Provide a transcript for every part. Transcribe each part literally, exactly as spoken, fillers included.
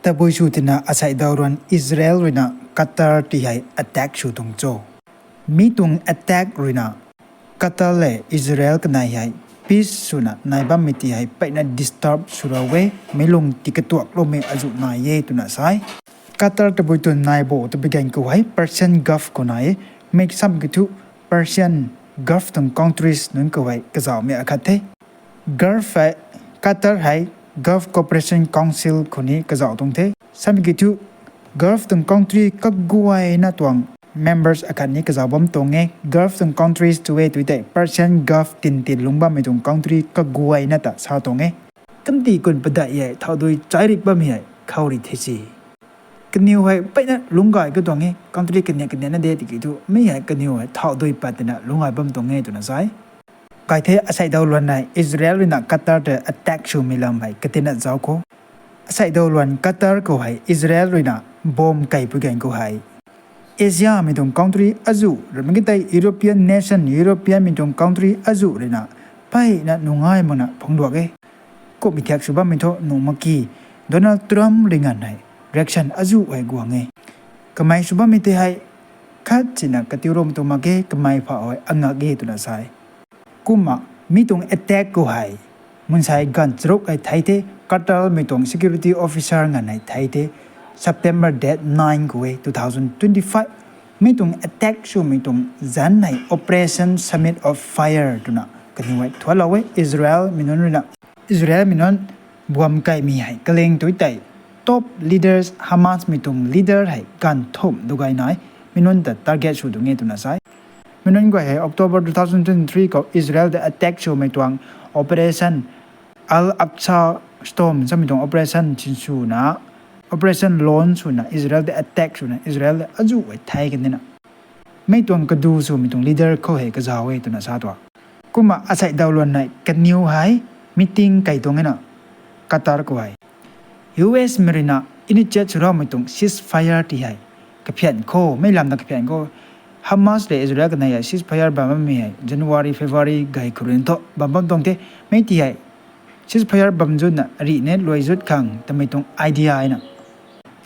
Tabui sw tina asei daw ruan Israel ruina Qatar ti hei attack sw tuang cho. Mi tuang attack ruina Qatar le Israel kanei hei peace swna nai bammei ti hei peyna disturb sw ra e, meic lung ti katuakloumei azuh nai e twna sa e. Qatar tabui twn nai bo tabui ganv khou hei Persian Gulf khou nai e, mei sam kiu thu Persian Gulf tuang countries nunc khou hei kazauhmei akhat the. Gulf hei, Qatar hei Gulf Cooperation Council khou ni kazauh tuang the. Samei kiu thu Gulf tuang country kaguayna tuang members akhat ni kazauh bam tuang e. Gulf tuang countries tu e tu tei Persian Gulf tintin lungc bammei tuang country kaguayna ta sa tuang e. Kandih kun padeih e thau dui chairik bammei hei khou ri the si. Kaniw hei peyna lungc gay ka tuang e, country kaniw kaniw na de tiki thu mi hei kaniw hei thau dui pat tina lungc gay bam tuang e twna sa e. Kai the asei daw luan hei Israel ruina Qatar ta attack swmei lam hei katina zauc khou. Asei daw luan Qatar khou hei Israel ruina bomb kaipui ganv khou hei Asiamei tuang country azuh, ramei ki tei European nation, Europeanmei tuang country azuh ruina peyna nungai makna phungc duak e. Kumhmei thiak sw bammei thu nuh mak ki, Donald Trump ri nganv hei reaction azuh hei guang e. Kamei sw bammei tei hei khat sina katiu rom tu mak ge, kamei pha hei angak ge twna sa e. Kumna mi tuang attack khou hei mansei ganv charuk hei thei the, Qatarmei tuang security officer nganv hei thei the, September date nine khou e two thousand twenty five. Mi tuang attack swmei tuang zanc hei Operation Summit of Fire twna kaniw hei thuanlou e Israelmei nunc ruina. Israelmei nunc buam kaimei hei kaleng tu tei top leaders Hamasmei tuang leader hei ganv thumh du gay nai, mi nunc ta target sw tuang e twna sa e. Mi nunc guay hei October two thousand twenty three khou Israel ta attack swmei tuang Operation Al-Aqsa Storm samei tuang operation sinswna, operation launch swna Israel ta attack swna Israel ta azuh hei thei kan dina. Mi tuang kadu swmei tuang leader khou hei kazauh e twna sa tuang. Kumna asei daw luan hei kaniw hei meeting kai tuang e na, Qatar khou hei. U S mei ruina initiate sw ramei tuang ceasefire ti hei kaphian khou, mei lam ta kaphian khou. Hamas le Israel kanei hei ceasefire bam bammei hei January, February gay khou ruina thu bam bam tuang the. Mi ti hei ceasefire bam zutna rih ne luai zut khang tamei tuang idea e na.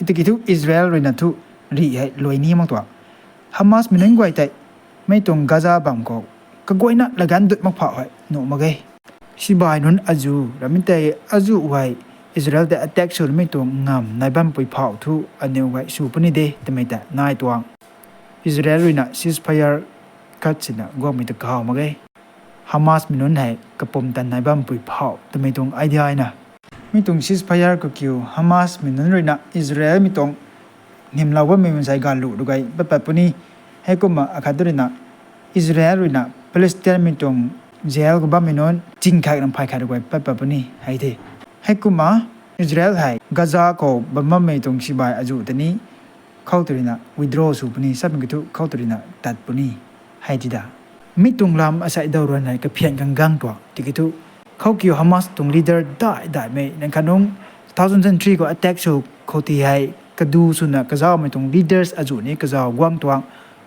Tiki thu Israel ruina thu rih hei luai ni mak tuang. Hamasmei nunc guay tei mi tuang Gaza bam khou kaguayna laganv dut mak phau hei nuh mak ge. Sibai nunc azuh ramei tei azuh hei Israel ta attack sw ramei tuang ngamv nai bampui phau thu aniw hei sw puni de twmei ta nai tuang. Israel ruina ceasefire khat sina guangmei ta kahaw mak ge. Hamasmei nunc hei kapumtan nai bampui phau twmei tuang idea na. Mi tuang ceasefire khou kiu Hamasmei nunc ruina Israelmei tuang nimlou bammei mansei galu rugay pat pat puni. Heikumna akhat ruina Israel ruina Palestinemei tuang jail khou bammei nunc ching khat ram phay khat rugay pat pat puni hei the. Heikumna Israel hei Gaza khou bam bammei tuang sibai azuh ta ni khou tu ruina withdraw sw puni, samei kiu thu khou tu ruina tat puni hei ti da. Mi tuang lam asei daw ruan hei kaphian khang gang tuang tiki thu khou kiu Hamas tuang leader dai daimei nang khat nung two thousand three khou attack sw khou ti hei kadu swna kazauhmei tuang leaders azuh ni kazauh guang tuang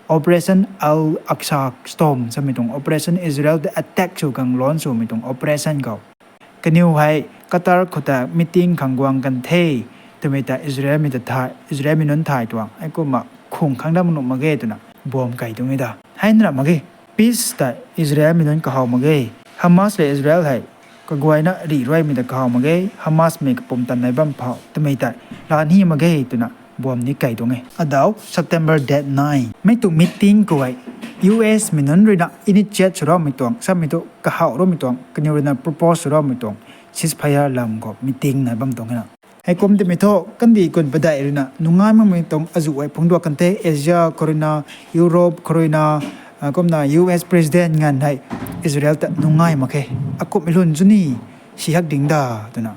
Operation Al-Aqsa Storm samei tuang operation Israel ta attack sw khang launch swmei tuang operation khou kaniw hei Qatar khou ta meeting khang guang kan the twmei ta Israelmei ta thay, Israelmei nunc thay tuang. Heikumna khung khang dam nuh mak ge twna bomb kai tuang e da. Hei nra mak ge. Peace ta Israelmei nunc kahaw mak ge. Hamas le Israel hei kaguayna rih ruaimei ta kahaw mak ge. Hamasmei kapumtan nai bam phau twmei ta la ni mak ge twna bomb ni kai tuang e. Adau September date nine mei tuang meeting khou hei U S mei nunc ruina initiate sw ramei tuang, samei thu kahaw ramei tuang, kaniw ruina propose sw ramei tuang ceasefire lam khou meeting nai bam tuang e na. Heikum timei thu kandih kun padeih ruina nungai makmei tuang azuh hei phungc duak kan the, Asia khou ruina, Europe khou ruina, kumna U S president nganv hei Israel ta nungai mak khe. Akumhmei lun chu ni si hak ding da twna.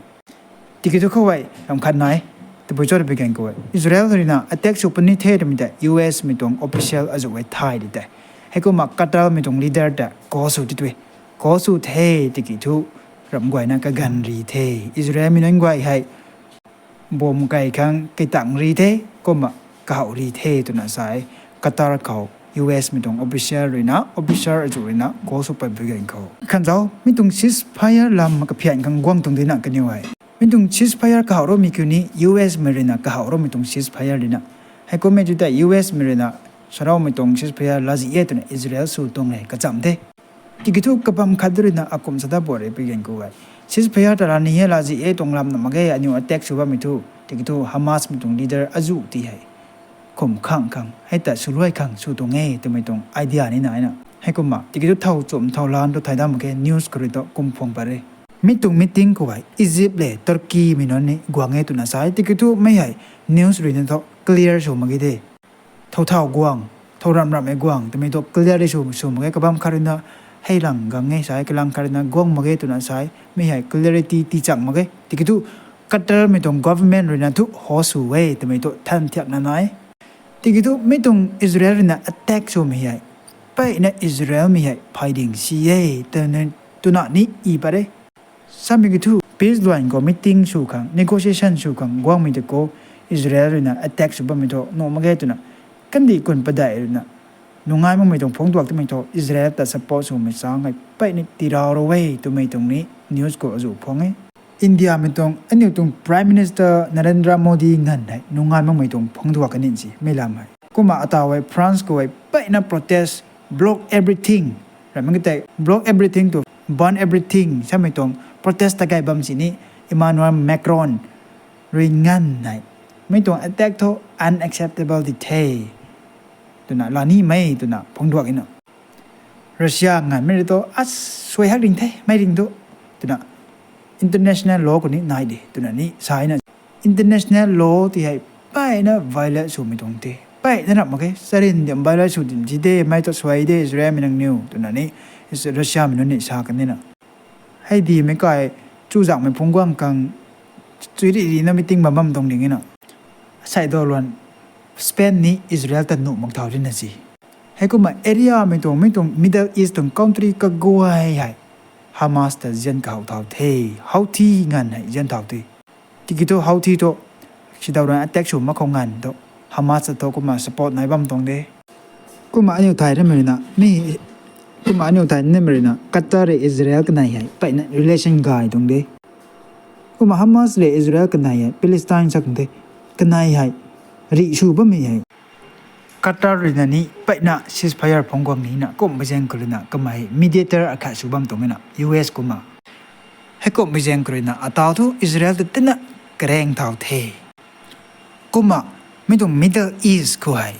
Tiki thu khou hei ram khat nai, tabui cho twpui gan khou hei Israel ruina attack sw puni the twmei ta U S mei tuang official azuh hei thay di tei. Heikumna Qatarmei tuang leader ta call sw ti tui. Call sw the tiki thu ram guayna kaganv ri the. Israelmei nunc guay hei bomb kai khang kaitang ri the, kumna kahaw ri the twna sa e. Qatar khou U S mei tuang official ruina, officer azuh ruina call sw pat bui gan khou. Khanzau mi tuang ceasefire lam kaphian khang guang tuang dina kaniw hei Mi tuang ceasefire kahawh roumei kiu ni U S mei ruina kahawh roumei tuang ceasefire ruina. Heikummei tu tei U S mei ruina saraumei tuang ceasefire lazi e twna Israel sw tuang le kacham the. Tiki thu kabam khat ruina akum sa da bo re pui gan khou e. Ceasefire ta la ni e lazi e tuang lam na mak ge aniu attack sw bammei thu. Tiki thu Hamas mei tuang leader azu ti hei kum khang khang hei ta swluai khang sw tuang e twmei tuang idea ni na na. Heikumna tiki thu thow chum thow lan tu thai dam mak ge news khou rui tu kum phuang pat re. Mi tuang meeting khou hei Egypt le Turkey mei nunc ni guang e twna sa e. Tiki thu mei hei news rui ni thu clear sw mak ge de. Thow thow guang, thow ramh ramhmei guang twmei thu clear sw sw mak ge kabam khat ruina hei lang gang e sa e, kalang khat ruina guang mak ge twna sa e. Mi hei clarity tii chang mak ge. Tiki thu Qatar mei tuang government ruina thu ho sw e twmei thu than thiakna nai. Tiki thu mi tuang Israel ruina attack swmei hei mpeyna Israel mei hei phay ding si e twna ni i pat re. Samei ki thu peace luan khou meeting sw khang, negotiation sw khang guangmei tei khou Israel ruina attack sw bammei thu nuh mak ge twna kandih kun padeih ruina nungai makmei tuang phungc duak twmei thu Israel ta support swmei chang hei mpeyna tirau rou e twmei tuang ni news khou azu phuang e. Indiamei tuang aniu tuang Prime Minister Narendra Modi nganv hei nungai makmei tuang phungc duak kanin si mei lam hei. Kumna ataw hei France khou hei mpeyna protest, block everything. Ramei ka tei block everything to burn everything samei tuang protest ta gay bam sini Emmanuel Macron rui nganv hei mi tuang attack thu unacceptable di the twna la nimei twna phungc duak ina. Russia nganvmei rui tu a suai hak ring the mei ring tu twna international law khou ni nai de twna ni sa na. International law ti hei mpeyna violate swmei tuang the. Mpeyna ramh mak ge, charin dim violate sw dim si de, mei ta suai de Israel mei nangniw twna ni Russia mei nunc ni sa kan dina. Hei dimei kai chuzaenghmei phungc guang khang chuirih rina meeting bam bam tuang ding ina. Asei daw luan Spain ni Israel ta nuh mak thau rina si. Heikumna area mei tuang mi tuang Middle East tuang country kaguay hei Hamas ta zian kahow thau the, Houthi nganv hei zian thau the. Tiki thu Houthi thu sidaw ruina attack sw mak khou nganv thu Hamas ta thu kumna support nai bam tuang de. Kumna aniu thai nimei ruina mi, kumna aniu thai nimei ruina Qatar rui Israel kanei hei mpeyna relation gay tuang de. Kumna Hamas le Israel kanei hei Palestine sa khang the, kanei hei rih sw bammei hei Qatar ruina ni mpeyna ceasefire phungc guang nina kumhmei zaeng khou ruina kamei mediator akhat sw bam tuang na U S kumna. Heikumhmei zaeng khou ruina ataw thu Israel ta tina kareng thau the. Kumna mi tuang Middle East khou hei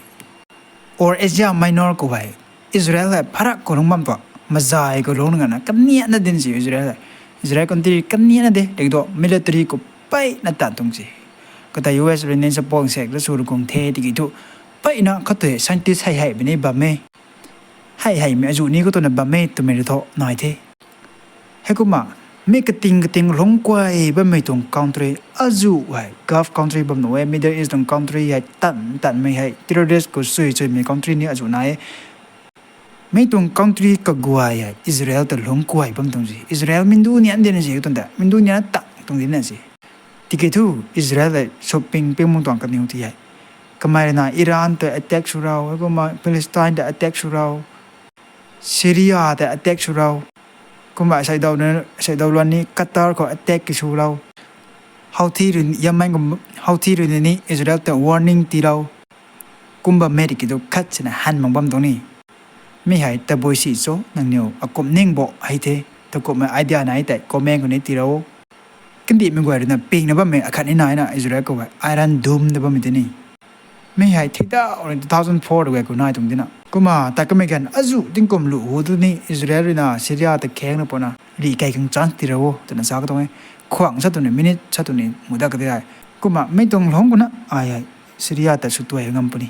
or Asia Minor khou hei Israel hei pharak khou lungc bam tua, mazai khou lungc ngana kaniana din si Israel hei. Israel country kaniana de, tiki thu military khou mpeyna tan tuang si. Kata U S rui ni support sek ta sw rui kung the tiki thu mpeyna khat tei scientist hei hei bini bam e. Hei heimei azu ni khou twna bam e twmei rui thu nai the. Heikumna mi kating kating lungc kuay bammei tuang country azu hei Gulf country bam nuh e, Middle East tuang country hei tan tanmei hei terrorist khou sui suimei country ni azu nai e. Mi tuang country kaguay hei Israel ta lungc kuay bam tuang si. Israel mindu nian dina si tuang ta, mindu nian tang tuang dina si. Tiki thu Israel hei shopping ping mung tuang kaniw ti hei kamei ruina Iran ta attack sw rau, heikumna Palestine ta attack sw rau, Syria ta attack sw rau. Kumna seidaw luan ni Qatar khou attack ki sw rau. Houthi rui, Yemen khou Houthi rui ni Israel ta warning tii rau. Kumna mei ri ki tu khat sina han mak bam tuang ni. Mi hei tabui si cho nangniw akum ning bo hei the, takumhmei idea nai tei comment khou ni tii rau. Kandihmei guay ruina pingna bammei akhat ni nai na Israel khou hei Iron Dome ta bammei tei ni. Mi hei thei ta two thousand four ta guay khou nai tuang dina. Kumna ta kamei ganv azu tingkum lu hu tu ni Israel ruina Syria ta khengna puna rih kai khang chance tii rau o twna sa ka tuang e. Khwang sa tuni minute sa tuni muda ka ti ai. Kumna mi tuang lungc kuna ai hei Syria ta sw tuay ngam puni,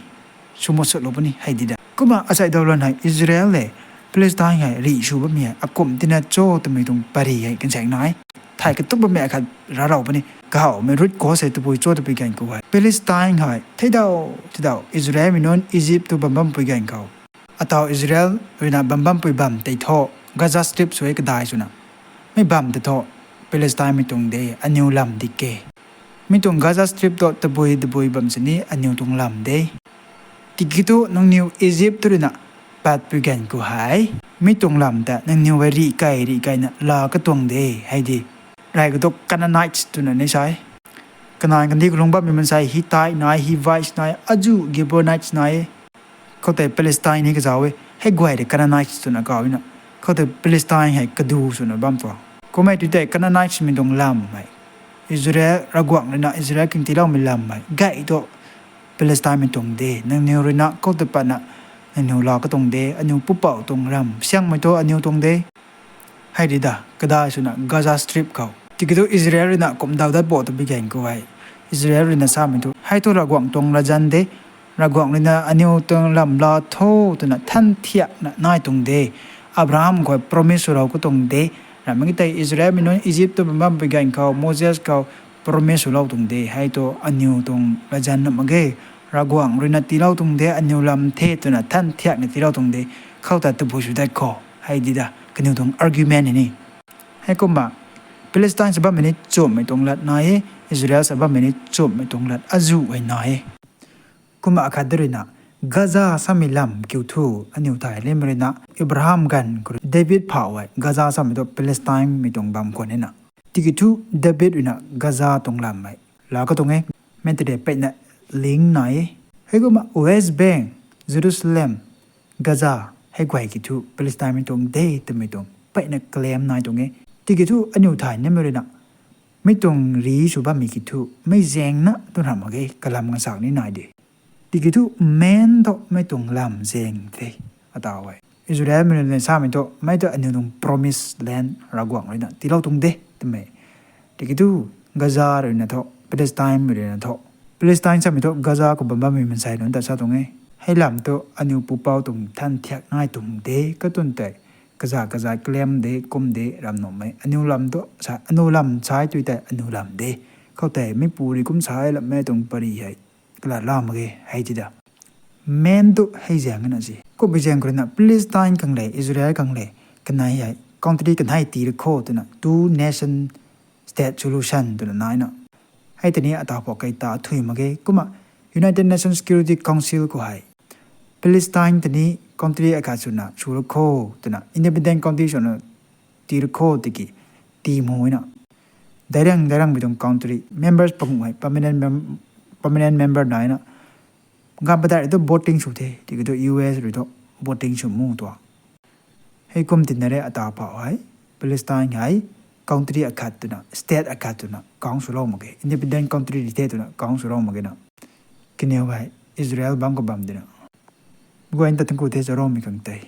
sw musutlou puni hei di da. Kumna aseidaw luan hei Israel le Palestine hei rih sw bammei hei akum tina cho twmei tuang pary hei kansaeng nai. Thei katup bammei akhat rarau puni. Kahawmei root cause hei tabui cho twpui ganv khou hei Palestine hei theidaw, theidaw Israelmei nunc Egypt tu bam bampui ganv khou, ataw Israel ruina bam bampui bam tei thu Gaza Strip sw e kadai swna. Mi bam tei thu Palestinemei tuang de, aniw lam di ke. Mi tuang Gaza Strip tu tabui tabui bam sini aniw tuang lam de. Tiki thu nangniw Egypt tu ruina patpui ganv khou hei mi tuang lam ta nangniw hei rih kai rih kaina la katuang de hei di. Gay khou tu Canaanites twna ni sa e. Kanan kandih khou lungc bammei maansei Hittite nai, Hivites nai, azuh Gibeonites nai e. Khoutei Palestine hei kazauh e. Hei guay rui Canaanites twna kaw na. Khoutei Palestine hei kadu swna bam tuang. Kummei tu tei Canaanitesmei tuang lam hei, Israel Ravguangc ruina Israel khang tiiloumei lam hei gay tu Palestinemei tuang de. Nangniw ruina khou ta patna nangniw laa katuang de. Aniw pupouc tuang ram siangmei tu aniw tuang de. Hei di da, kadai swna Gaza Strip khou. Tiki thu Israel ruina kumdaw dat bo twbi gan khou hei, Israel ruina samei thu, hei thu Ravguangc tuang latzan de. Ravguangc ruina aniw tuang lam laa tho twna than thiakna nai tuang de. Abraham khou promise swlou katuang de. Ramei tei Israelmei nunc Egypt tu bam bampui gan khou, Moses khou promise swlou tuang de. Hei thu aniw tuang latzan na mak ge. Ravguangc ruina tiilou tuang de, aniw lam the twna than thiakna tiilou tuang de. Khou ta tabui sw dat khou. Hei di da, kaniw tuang argument hei ni. Heikumna, Palestine sa bammei ni chumhmei tuang lat nai e, Israel sa bammei ni chumhmei tuang lat azuh hei nai e. Kumna akhat de ruina, Gaza samei lam kiu thu, aniw thay lim ruina, Abraham ganv khou rui David phau hei, Gaza samei tu Palestinemei tuang bam khwan e na. Tiki thu David ruina Gaza tuang lam hei laa katuang e, mei tei de peyna link nai e. Heikumna West Bank, Jerusalem, Gaza, hei guay ki thu Palestinemei tuang de twmei tuang peyna claim nai tuang e. Tiki thu aniw thay nimei ruina, mei tuang ri sw bammei ki thu, mei zaengna tu ram mak ge, kalam gansak ni nai de. Tiki thu main thu mei tuang lam zaeng the, ataw e. Israelmei ruina samei thu, mei tu aniw tuang promised land Ravguangc ruina tiilou tuang de twmei. Tiki thu Gaza ruina thu, Palestine ruina thu, Palestine samei thu Gaza khou bam bammei maansei nunc ta sa tuang e. Hei lam thu aniw pupouc tuang than thiak nai tuang de, katuang tei kaza kaza claim de, kum de, ram nuhmei. Aniw lam thu sa, aniw lam sai tui tei aniw lam de. Khoutei meipu rui kum sa e lammei tuang pary hei kalat la mak ge, hei ti da. Main thu hei zaeng na si. Kummei zaeng khou ruina Palestine khang le, Israel khang le, kanei hei country kanei tii ra kho twna two nation state solution twna nai na. Hei tei ni ataw phou kai ta thui mak ge. Kumna United Nations Security Council khou hei Palestine tei ni country akhat swna sw ra kho twna, independent country swna tii ra kho tiki, tii mu na. Dairang, dairang bi tuang country members panguh hei permanent mem-, permanent member nai na. Ganv padeih rui thu voting sw the, tiki thu U S rui thu voting sw mu tuang. Heikum tina re ataw phou hei, Palestine hei country akhat twna, state akhat twna count swlou mak ge, independent country ri the twna count swlou mak ge na. Kaniw hei Israel bam khou bam dina. Guay ta thangku the charoumei khang tei.